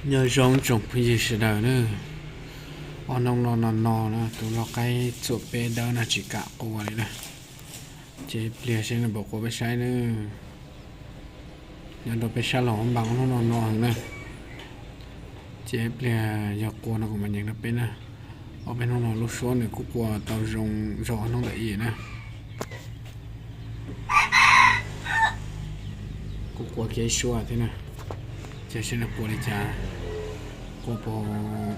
Nyob zoo tsoom phooj ywg sawv daws na, ob hnub no no no na tus lau qaib txuam peb dawb no tsis kam qua li na. Ces ib pliag seb nws puas qua peb saib na. Nyob rau peb sab laug npam ob hnub no no heev na. Ces ib pliag yog qua no kuv mam nyeem rau peb na. Ob peb hnub no lub suab nws kuj qua tau zoo zog ob hnub ntawm i na. Kuj qua kiag ib suab thiab na. Ces seb nws qua li cas, qua puas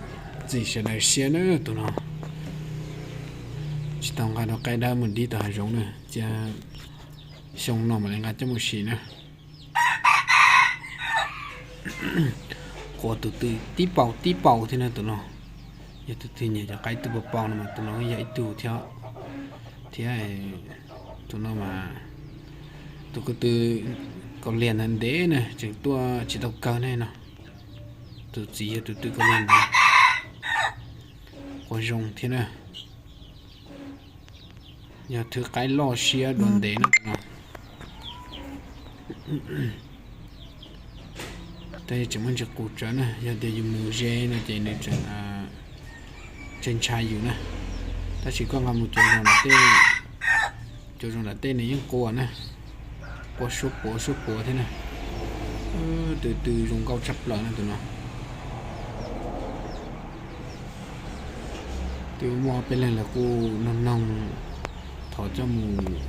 txim sawv daws siab na tus no. Tsis tau nqa rau qaib dawb mus dib tom hav zoov na, cia xyoo no mam li nqa coj mus sim na. Qua tus twg tib paus tib paus thiab na tus no. Yog tus twg nyiam cov qaib twg paus paus no mas tus no yog ib tug thiab. Thiab tus no mas tus ko tw kaus liam ntev ntev na tseem tuaj tsis tau kawg ne no. Tus txiv yog tus tw kaus liam ntev, qua zoo thiab na. Yog thwv qaib loj siab dua ntev na no. Tab sis tseem muaj ntsis qus tsawv na, yog tias yus mus ze no ces nws tseem ntshai yus na. Tab sis koj nqa mus cuag zoo nram tej, cuag zoo nram tej nws yeej qua na, qua suab puav suab puav thiab na. Tus tw zoo nkauj tshaj plaws na tus no. Twb muaj peb leeg lawv kuj noog noog thov coj mus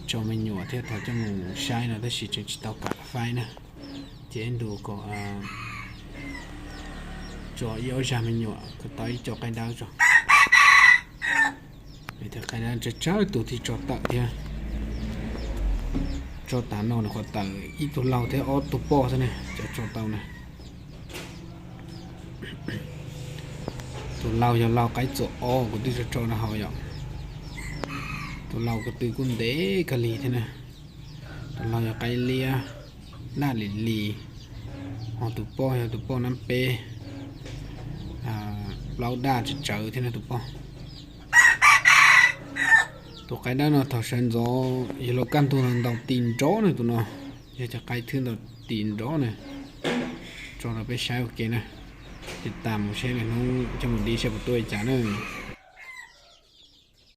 tso me nyuam thiab thov coj mus saib no tab sis tseem tsis tau kam faib na. Ces ib ntus kom tso ib ob zag me nyuam kom tau ib co qaib dawb tso. Vim tias qaib dawb tsawg tsawg tus thiaj tso tawm thiab. Tso tas no nws qhuav tawm ib tug laug thiab ob tug poj xwb ne, cov tso tau na. Tus laug yog laug qaib txuam ob kuv twb tso tso rau hauv yom. Tus laug ko tw kuj ntev kawg li thiab na. Tus laug yog qaib liab daj lim lis, ho tus poj yog tus poj nab peb, plaub daj tsawv tsawv thiab na tus poj. Tus qaib dawb no thaum sawv ntxov yog luag kaj ntug no ntaus ti nrov na tus no, yog cov qaib thwb ntaus ti nrov na. Tso rau peb saib ua ke na. Ces tas mus seb lwm hnub coj mus dib seb puas tuaj li cas na.